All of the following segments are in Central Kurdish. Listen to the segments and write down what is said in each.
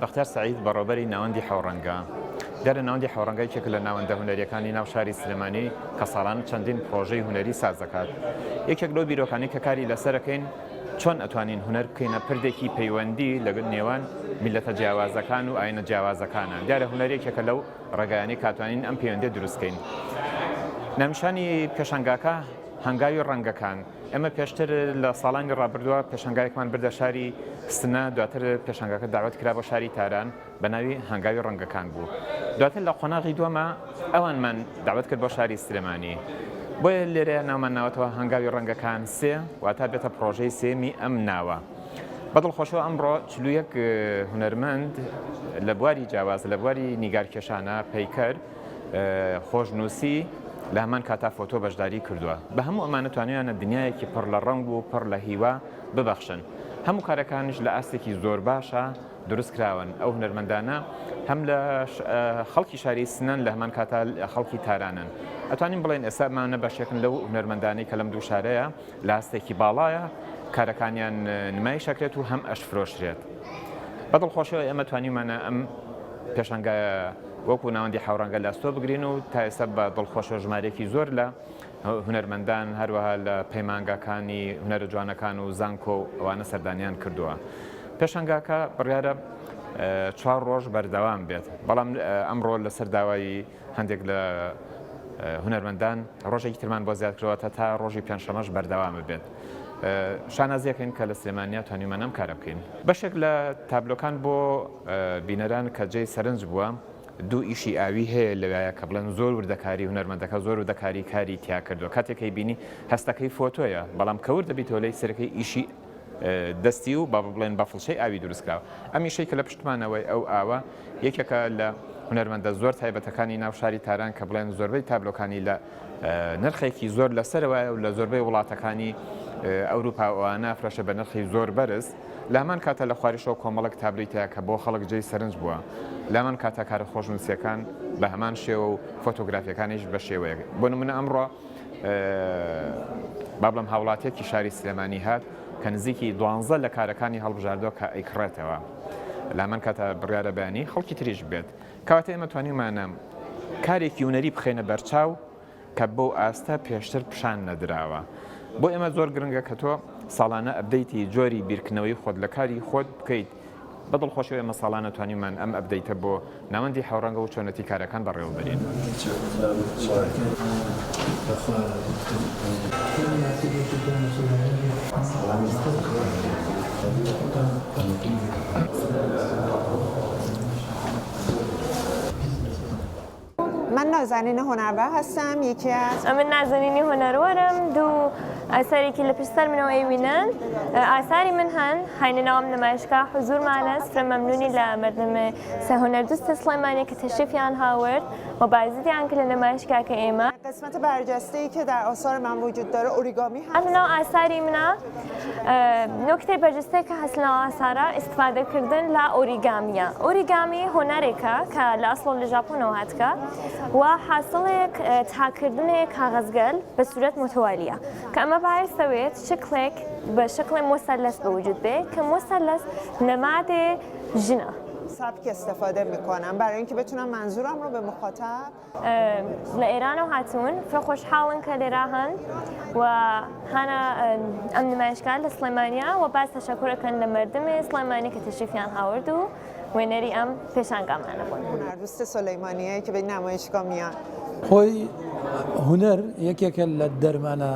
بەختیار سەعید بەڕێوەبەری ناوەندی حەوڕەنگە. دیارە ناوەندی حەوڕەنگە یەکێکە لە ناوەندە هونەرییەکانی ناو شاری سلێمانی کە ساڵانە چەندین پڕۆژەی هونەری ساز دەکات. یەکێک لەو بیرۆکانەی کە کاری لەسەرەکەین چۆن ئەتوانین هونەر بکەینە پردێکی پەیوەندی لە نێوان میللەتە جیاوازەکان و ئاینە جیاوازەکانە. دیارە هونەر یەکێکە لەو ڕێگایانەی کە ئەتوانین ئەم پەیوەندیە دروست کەین. ناونیشانی پێشانگاکە هەنگاوی ڕەنگەکان. ئێمە پێشتر لە ساڵانی ڕابردووە پێشانگایەکمان بردە شاری سنە، دواتر پێشانگاکە داوەت کرا بۆ شاری تاران بە ناوی هەنگاوی ڕەنگەکان بوو. دواتر لە قۆناغی دووەما ئەوانمان داوەت کرد بۆ شاری سلێمانی. بۆیە لێرەیا ناومان ناوەتەوە هەنگاوی ڕەنگەکان سێ، واتا بێتە پڕۆژەی سێیەمی ئەم ناوە. بە دڵخۆشەوە ئەمڕۆ 41 هونەرمەند لە بواری جیاواز لە بواری نیگارکێشانە، پەیکەر، خۆشنووسی لە هەمان کاتا فۆتۆ بەشداری کردووە. بە هەموو ئەمانە توانیویانە دنیایەکی پڕ لە ڕەنگ و پڕ لە هیوا ببەخشن. هەموو کارەکانیش لە ئاستێکی زۆر باشا دروست کراون. ئەو هونەرمەندانە هەم لە خەڵکی شاری سنەن لە هەمان کاتا خەڵکی تارانن. ئەتوانین بڵێین ئێستا ئەمانە بەشێکن لەو هونەرمەندانەی کە لەم دوو شارەیە لە ئاستێکی باڵایە کارەکانیان نمایش ئەکرێت و هەم ئەشفرۆشرێت. بە دڵخۆشیەوە ئێمە توانیومانە ئەم پێشانگایە وەکو ناوەندی حەورانگە لە ئەستۆ بگرین و تا ئێستا بە دڵخۆشەوە ژمارەیەکی زۆر لە هونەرمەندان هەروەها لە پەیمانگاکانی هونەرە جوانەکان و زانکۆ و ئەوانە سەردانیان کردووە. پێشانگاکە بڕیارە چوار ڕۆژ بەردەوام بێت، بەڵام ئەمڕۆ لەسەر داوای هەندێک لە هونەرمەندان ڕۆژێکی ترمان بۆ زیاد کردووە تا ڕۆژی پێنجشەمەش بەردەوام بێت. شانازیەکەین کە لە سلێمانیا توانیومان ئەم کارە بکەین. بەشێک لە تابلۆکان بۆ بینەران کە جێی سەرنج بووە، دوو ئیشی ئاوی هەیە لەویایە کە بڵێن زۆر وردەکاری هونەرمەندەکە زۆر وردەکاری کاری تیا کردووە کاتێک کەی بینی هەستەکەی فۆتۆیە بەڵام کە ورد دەبیتەوە لێی سەرەکەی ئیشی دەستی و با بڵێن بە فڵچەی ئاوی دروست کراوە ئەم ئیشەی کە لە پشتمانەوەی ئەو ئاوە یەکێکە لە هونەرمەندە زۆر تایبەتەکانی ناو شاری تاران کە بڵێن زۆربەی تابلۆکانی لە نرخێکی زۆر لەسەرەوەیە و لە زۆربەی وڵاتەکانی ئەوروپا ئەوانە فرۆشە بە نرخی زۆر بەرز لەهەمان کاتا لە خواریشەوە کۆمەڵێک تابلۆی تیا کە بۆ خەڵک جێی سەرنج بووە. لەهەمان کاتا کارە خۆشنووسییەکان بە هەمان شێوە و فۆتۆگرافییەکانیش بە شێوەیەک. بۆ نموونە ئەمڕۆ با بڵێم هاوڵاتییەکی شاری سلێمانی هات کە نزیکی دوانزە لە کارەکانی هەڵبژاردووە کە ئەیکڕێتەوە. لەهەمان کاتا بڕیارە بەیانی خەڵکی تریش بێت. کەواتە ئێمە توانیومانە کارێکی هونەری بخەینە بەرچاو کە بەو ئاستە پێشتر پیشان نەدراوە. بۆ ئێمە زۆر گرنگە کە تۆ ساڵانە update ی جۆری بیرکردنەوەی خۆت لە کاری خۆت بکەیت. بە دڵخۆشیەوە ئێمە ساڵانە توانیومان ئەم update ە بۆ ناوەندی حەوڕەنگە و چۆنێتی کارەکان بەڕێوە بەرین. من نازەنین هونەروەر هەستم یەکی از. من نازەنینی هونەروەرم دوو ئاسارێکی لە پشت سەر منەوە ئەیوینن ئاساری من هەن هاینە ناوم نمایشگاه حزورمانە فرە مەمنونی لە مەردم سە هونەردوست سڵێمانی کە تەشریفیان هاورد و بازدیدیان کرد لە نمایشگاکە ئێمە. قسمت برجسته ای که در آثار من وجود داره اوریگامی هست. لەناو ئاساری منە نوکتەی بەرجەستەی کە هەس لەناو ئاسارە ئیستفادە کردن لە ئۆریگامیە. ئۆریگامی هونەرێکە کە لە ئەسڵەوە لە ژاپۆنەوە هاتگە و حاسڵێک تاکردنێ کاغەزگەل بە سورەت متوالیە کە ئەمە باعث دەوێت شکڵێک بە شکڵێ موسەلەس بە وجود بێ کە موسەلەس نەمادێ ژنە. سبک استفاده میکنم برای اینکه بتونم منظورم رو به مخاطب لە ئێرانەوە هاتوون فرە خۆشحاڵن کە لێرا هەن و هانا ئەم نمایشگا لە سڵێمانیا و باز تەشەکورەکەن لە مردمی سڵێمانی کە تەشریفیان هاورد و وێنەری ئەم پێشانگامانە بوون. هونەردوست سولەیمانیە کە به نمایشگاه میان. خۆی هونەر یەکێکە لە دەرمانە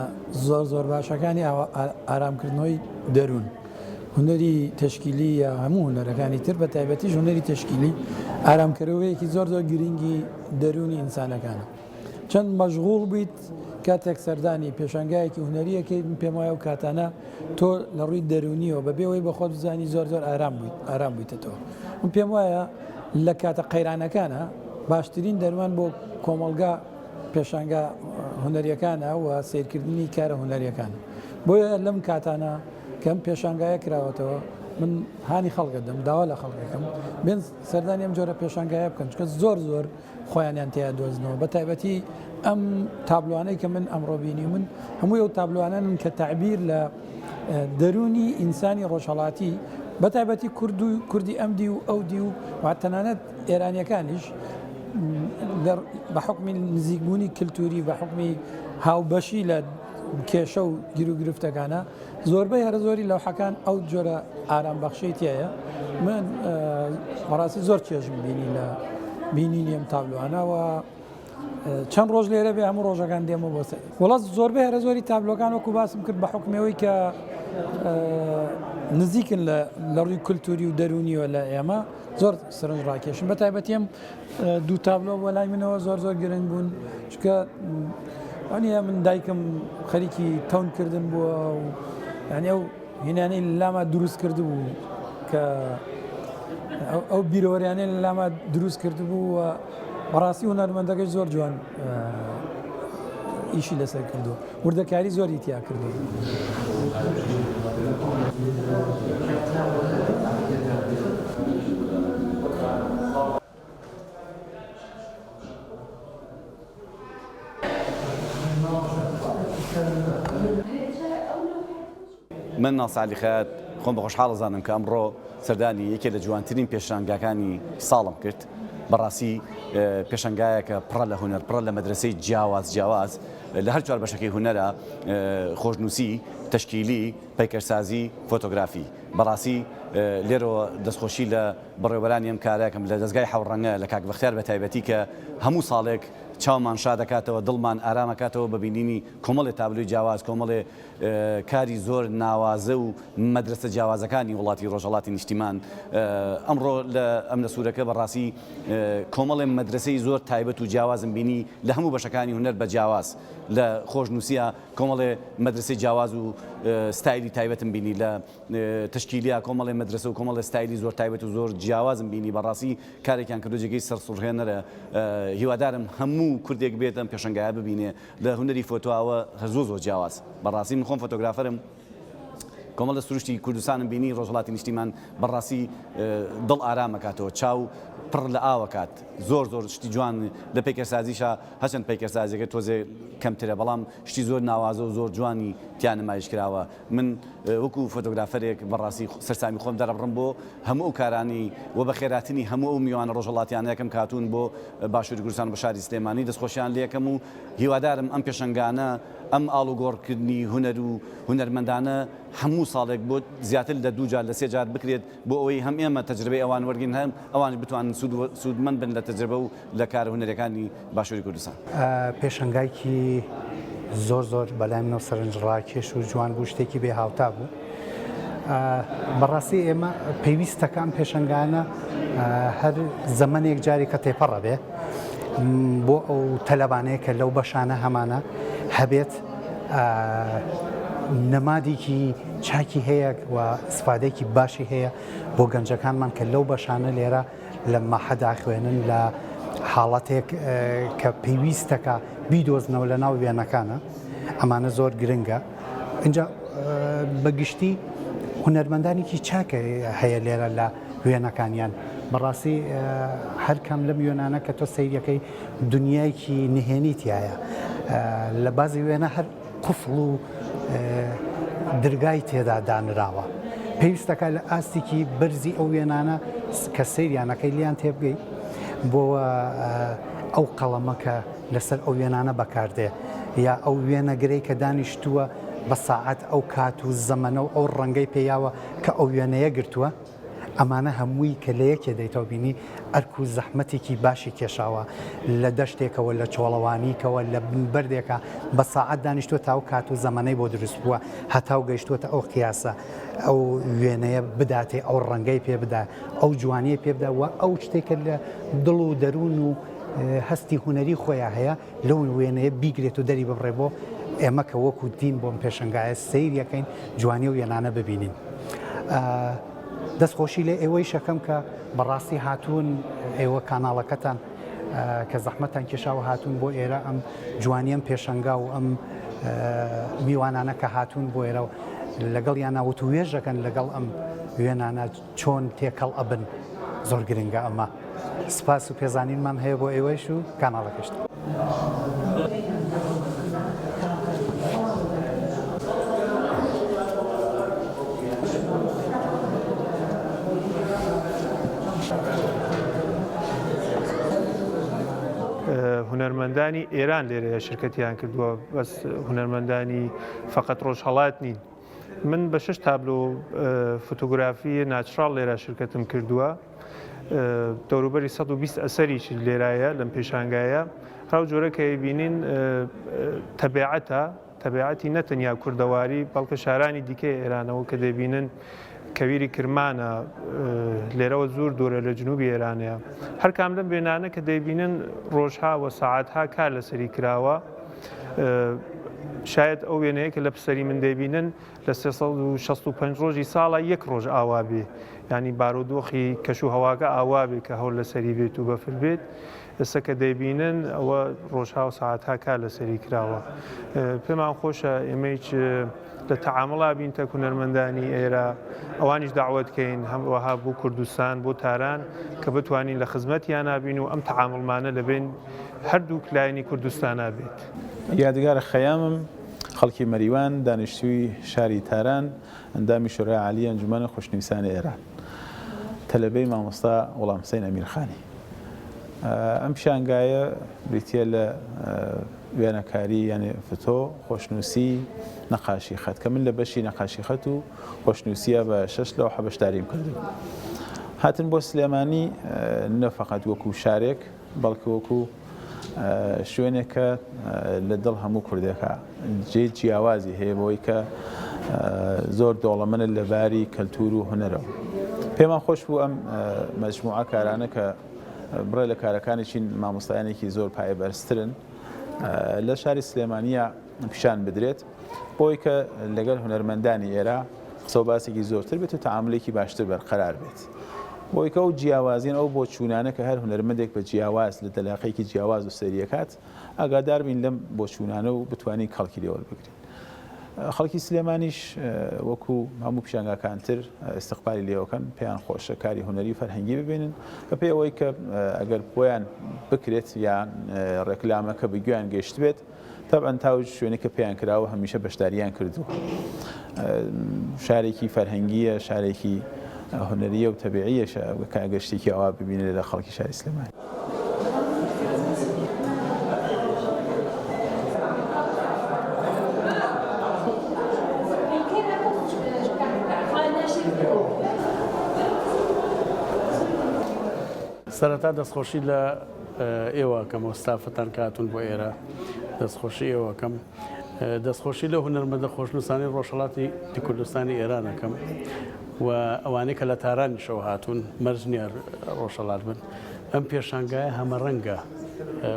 زۆر زۆر باشەکانی ئارامکردنەوەی دەروون. هونەری تەشکیلی یا هەموو هونەرەکانی تر بە تایبەتیش هونەری تەشکیلی ئارامکەرەوەیەکی زۆر زۆر گرنگی دەروونی ئینسانەکانە. چەند مەشغوڵ بیت کاتێک سەردانی پێشانگایەکی هونەریەکەی من پێم وایە ئەو کاتانە تۆ لە ڕووی دەروونیەوە بەبێ ئەوەی بە خۆت بزانی زۆر زۆر ئارام بوویت ئارام بوویتەوە من پێم وایە لە کاتە قەیرانەکانە باشترین دەرمان بۆ کۆمەڵگا پێشانگا هونەریەکانە و سەیرکردنی کارە هونەریەکان بۆیە لەم کاتانە کەم پێشانگایە کراوەتەوە. من هانی خەڵک ئەدەم، داوا لە خەڵک ئەکەم بێن سەردانی ئەم جۆرە پێشانگایە بکەن، چونکە زۆر زۆر خۆیانیان تیا دۆزنەوە، بە تایبەتی ئەم تابلۆانەی کە من ئەمڕۆ بینیومن هەمووی ئەو تابلۆانەن کە تەعبیر لە دەروونی ئینسانی ڕۆژهەڵاتی بە تایبەتی کورد و کوردی ئەم دی و ئەو دی و تەنانەت ئێرانیەکانیش بە حکمی نزیکبوونی کللتوری بە حکمی هاوبەشی لە کێشە و گیروگرفتەکانە زۆربەی هەرە زۆری لەوحەکان ئەو جۆرە ئارام بەخشەی تایە من بەڕاستی زۆر چێژم بینی لە بینینی ئەم تابلۆانەوە چەند ڕۆژ لێرە بێ هەموو ڕۆژەکان دێمەوە بۆ سەر وڵات زۆربەی هەرە زۆری تابلۆکان وەکو باسم کرد بە حکمەوەی کە نزیکن لە ڕووی کولتوری و دەرونیەوە لە ئێمە زۆر سەرنج ڕاکێشن بە تایبەتیم دوو تابلۆ بۆ لای منەوە زۆر زۆر گرنگ بوون چکە ئەنیە من دایکم خەریکی تەون کردن بووە و یعنی ئەو هینانەی لاما دروست کرد بوو کە ئەو بیرۆریانەی لاما دروست کرد بوو و بەڕاستی هونەرمەندەکەش زۆر جوان ئیشی لەسەر کردو وردەکاری زۆری تیا کردو. من ناسر عەلی خەیات خۆم بە خۆشحاڵ ئەزانم کە ئەمڕۆ سەردانی یەکێ لە جوانترین پێشانگاکانی ساڵم کرد بەڕاستی پێشانگایەکە پڕە لە هونەر پڕە لە مەدرەسەی جیاواز جیاواز لە هەر چوار بەشەکەی هونەرە خۆشنووسی تەشکیلی پەیکەرسازی فۆتۆگرافی بەڕاستی لێرەوە دەستخۆشی لە بەڕێوەبەرانی ئەم کارەکەم لە دەزگای حەوڕەنگە لە کاک بەختیار بە تایبەتی کە هەموو ساڵێک چاومان شاد ئەکاتەوە دڵمان ئارام ئەکاتەوە بە بینینی کۆمەڵێ تابلۆی جیاواز کۆمەڵێ کاری زۆر ناوازە و مەدرەسە جیاوازەکانی وڵاتی ڕۆژهەڵاتی نیشتیمان ئەمڕۆ لە ئەمنە سوورەکە بەڕاستی کۆمەڵێ مەدرەسەی زۆر تایبەت و جیاوازم بینی لە هەموو بەشەکانی هونەر بە جیاواز لە خۆشنووسیە کۆمەڵێ مەدرەسەی جیاواز و ستایلی تایبەتم بینی لە تەشکیلیا کۆمەڵێ مەدرەسە و کۆمەڵێ ستایلی زۆر تایبەت و زۆر جیاوازم بینی بەڕاستی کارێکیان کردو جێگەی سەرسوڕهێنەرە هیوادارم هەموو کوردێک بێت ئەم پێشەنگایە ببینێ لە هونەری فۆتۆاوە هەر زۆر زۆر جیاواز بەڕاستی من خۆم فۆتۆگرافەرم کۆمەڵ لە سروشتی کوردستانم بینی ڕۆژهەڵاتی نیشتیمان بەڕاستی دڵ ئارامەکاتەوە چاو پڕ لە ئاوەکات زۆر زۆر شتی جوان لە پەیکەرسازیشا هەچەند پەیکەرسازیەکە تۆزێ کەمترە بەڵام شتی زۆر ناوازە و زۆر جوانی تیا نمایش کراوە من وەکو فۆتۆگرافەرێک بەڕاستی سەرسامی خۆم دەرەبڕم بۆ هەموو ئەو کارانەی و بەخێراتنی هەموو ئەو میوانە ڕۆژهەڵاتیانە یەکەم کە هاتوون بۆ باشووری کوردستان بۆ شاری سلێمانی دەستخۆشیان لێکەم و هیوادارم ئەم پێشەنگانە ئەم ئاڵوگۆڕکردنی هونەر و هونەرمەندانە هەموو ساڵێک بۆ زیاتر لە دوو جار لە سێ جار بکرێت بۆ ئەوەی هەم ئێمە تەجربەی ئەوان وەرگین هەم ئەوانیش بتوانن سوودمەند بن لە تەجربە و لە کارە هونەریەکانی باشووری کوردستان. پێشەنگایکی زۆر زۆر بەلای منەوە سەرنجڕاکێش و جوان بوو، شتێکی بێ هاوتا بوو. بەڕاستی ئێمە پێویستەکە ئەم پێشەنگانە هەر زەمەنێک جارێکە تێپەڕە بێ بۆ ئەو تەلەبانەیە کە لەو بەشانە هەمانە هەبێت نەمادێکی چاکی هەیە و ئیسفادێکی باشی هەیە بۆ گەنجەکانمان کە لەو بەشانە لێرە لە مەحەدا خوێنن لە حاڵەتێک کە پێویستەکە بیدۆزنەوە لە ناو وێنەکانە ئەمانە زۆر گرنگە اینجا بەگشتی هونەرمەندانێکی چاکە هەیە لێرە لە وێنەکانیان بەڕاستی هەرکام لەم وێنانە کە تۆ سەیرەکەی دنیایکی نهێنی تایە لە بازی وێنە هەر قفڵ و درگای تێدا دانراوە. پێویستەکە لە ئاستێکی بەرزی ئەو وێنانە کە سەیریانەکەی لیان تێبگەی بۆ ئەو قەڵەمە کە لەسەر ئەو وێنانە بەکاردێ یا ئەو وێنەگرەی کە دانیشتووە بە ساعەت ئەو کات و زەمەنە و ئەو ڕەنگەی پێیاوە کە ئەو وێنەیە گرتووە ئەمانە هەمووی کە لە یەکێ دەیتەوە بینی ئەرک و زەحمەتێکی باشی کێشاوە لە دەشتێکەوە لە چۆڵەوانیکەوە لە بن بەردێکا بە ساعەت دانیشتووە تا ئەو کات و زەمەنەی بۆ دروست بووە هەتاو گەیشتووەتە ئەو قیاسە ئەو وێنەیە بداتێ ئەو ڕەنگەی پێ بدا ئەو جوانیەی پێ بدا و ئەو شتێک کە لە دڵ و دەروون و هەستی هونەری خۆیان هەیە لەو وێنەیە بیگرێت و دەری ببڕێ بۆ ئێمە کە وەکو دین بۆم پێشەنگایە سەیر یەکەین جوانی و وێنانە ببینین. دەستخۆشی لە ئێوەی شەکەم کە بەڕاستی هاتوون ئێوە کاناڵەکەتان کە زەحمەتان کێشاوە هاتوون بۆ ئێرە ئەم جوانیم پێشەنگا و ئەم میوانانە کە هاتوون بۆ ئێرە و لەگەڵ یانە وتوێژەکەن لەگەڵ ئەم. وێنانە چۆن تێکەڵ ئەبن زۆر گرنگە ئەمە. سپاس و پێزانینمان هەیە بۆ ئێوەیش و کاناڵەکەشتان. هونەرمەندانی ئێران لێرەیە شرکەتیان کردووە بەس هونەرمەندانی فقط ڕۆژهەڵات نین. من بە شش تابلۆ فۆتۆگرافی natural لێرە شرکەتم کردووە. دەوروبەری 120 ئەسەریش لێرایە لەم پێشانگایە هەو جۆرە کە بینین تەبیعەتە تەبیعەتی نە تەنیا کوردەواری بەڵکە شارانی دیکەی ئێرانەوە کە دەبینن کەویری کرمانە لێرەوە زۆر دوورە لە جنوبی ئێرانەیە هەر کام لەم وێنانە کە دەیبینن ڕۆژها و سەعاتها کار لەسەری کراوە شاید ئەو وێنەیە کە لە پسەری من دەیبینن لە 365 ڕۆژی ساڵە یەک ڕۆژ ئاوا بێ ینی بارودۆخی کەش و هەواکە ئاوا بێ کە هەور لەسەری بێت و بەفر بێت ئێستا کە دەیبینن ئەوە ڕۆژها و سەعاتها کار لەسەری کراوە. پێمان خۆشە ئێمەیچ لە تەعاموڵا بین تەک هونەرمەندانی ئێرە ئەوانیش دەعوەت کەین هەروەها بۆ کوردستان بۆ تاران کە بتوانین لە خزمەتیانا بین و ئەم تەعاموڵمانە لە بەین هەردووک لایەنی کوردستانا بێت. یادگار خەیامم، خەڵکی مەریوان، دانیشتووی شاری تاران، ئەندامی شورای عالی ئەنجومەن خوشنویسان ئێران. تەلەبەی مامۆستا غوڵامحسین ئەمیرخانی. ئەم پیشانگایە بریتییە لە وێنەکاری یانی فتۆ، خۆشنووسی، نەقاشی خەت کە من لە بەشی نەقاشی خەت و خۆشنووسیە بە شەش لەوحە بەشداریم کردبوو. هاتن بۆ سلێمانی نە فەقەت وەکوو شارێک بەڵکو وەکوو شوێنێکە لە دڵ هەموو کوردێکا جێی جیاوازی هەیە بەوەی کە زۆر دەوڵەمەنە لە باری کەلتور و هونەرەوە. پێمان خۆش بوو ئەم مەجموعە کارانە کە بڕێ لە کارەکانی چین مامۆستایانێکی زۆر پایە بەرزترن لە شاری سلێمانیە پیشان بدرێت بۆی کە لەگەڵ هونەرمەندانی ئێرە قسە و باسێکی زۆرتر بێت و تەعامولێکی باشتر بەرقەرار بێت بۆی کە ئەو جیاوازیان ئەو بۆچوونانە کە هەر هونەرمەندێک بە جیاواز لە دەلاقەیەکی جیاواز و سەیریەکات ئاگادار بین لەم بۆچوونانە و بتوانین کەڵکی لێ وەربگرین. خەڵکی سلێمانیش وەکو هەموو پیشانگاکانتر ئیستقبالی لێوەکەن پێیان خۆشە کاری هونەری و فەرهەنگی ببینن بەپێی ئەوەی کە ئەگەر بۆیان بکرێت یان ڕێکلامەکە بە گوێیان گەیشتبێت تەبعەن تا ئەو شوێنەی کە پێیان کراوە هەمیشە بەشداریان کردووە. شارێکی فەرهەنگییە، شارێکی هونەرییە و تەبیعییەشە کە ئەگەر شتێکی ئەوا ببینێت لە خەڵکی شاری سلێمانی. سەرەتا دەستخۆشی لە ئێوە ئەکەم و ستافەتان کە هاتوون بۆ ئێرە دەستخۆشی ئێوە ئەکەم دەستخۆشی لەو هونەرمەندە خۆشنووسانەی ڕۆژهەڵاتی کوردستانی ئێران ئەکەم و ئەوانەی کە لە تارانیشەوە هاتوون مەرج نییە ڕۆژهەڵات بن ئەم پێشانگایە هەمەڕەنگە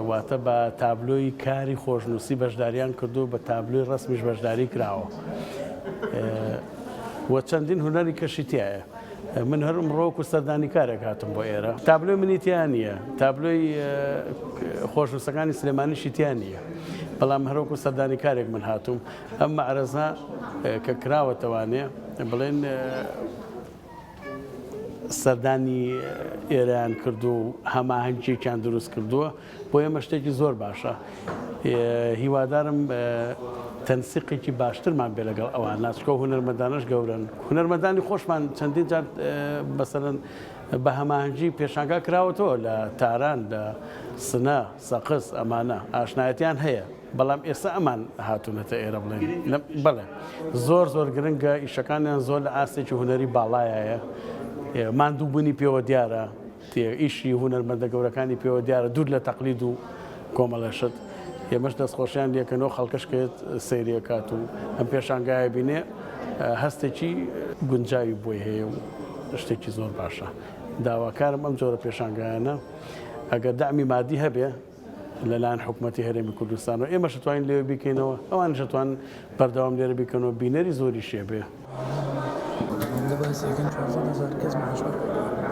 واتە بە تابلۆی کاری خۆشنووسی بەشداریان کردو بە تابلۆی ڕەسمیش بەشداری کراوە و چەندین هونەری کەشی تایە من هەر ئمڕۆ وەکو سەردانیکارێک هاتم بۆ ئێرە تابلۆی منی تیا نییە تابلۆی خۆشنووسەکانی سلێمانیشی تیا نییە بەڵام هەروەکو سەردانیکارێک من هاتووم ئەم مەعرەزە کە کراوەتەوانێ بڵێن سەردانی ئێرەیان کردو و هەماهەنگیەکیان دروست کردووە بۆ ئێمە شتێکی زۆر باشە هیوادارم تەنسیقێکی باشترمان بێ لەگەڵ ئەوان ناچکە و هونەرمەندانەش گەورەن هونەرمەندانی خۆشمان چەندین جار مەسەلەن بە هەماهەنگی پێشانگا کراوەتەوە لە تاران لە سنە سەقز ئەمانە ئاشنایەتیان هەیە بەڵام ئێستا ئەمان هاتوونەتە ئێرە بڵێن بەڵێ زۆر زۆر گرنگە ئیشەکانیان زۆر لە ئاستێکی هونەری باڵایە ماندووبوونی پێوە دیارە ئیشی هونەرمەندە گەورەکانی پێوە دیارە دوور لە تەقلید و کۆمەڵێ شت. ئێمەش دەستخۆشیان لێکەن و خەڵکەش کە یەت سەیری ئەکات و ئەم پێشانگایە بینێ هەستێکی گونجاوی بۆی هەیە و شتێکی زۆر باشە. داواکارم ئەم جۆرە پێشانگایانە ئەگەر دەعمی مادی هەبێ لەلایەن حکومەتی هەرێمی کوردستانەوە ئێمەش ئەتوانین لەوێ بیکەینەوە ئەوانیش ئەتوانن بەردەوام لێرە بیکەنەوە بینەری زۆریش هەبێ. لە باسی یەکەم 400 هەزار کەس معاش وەرگرتووە.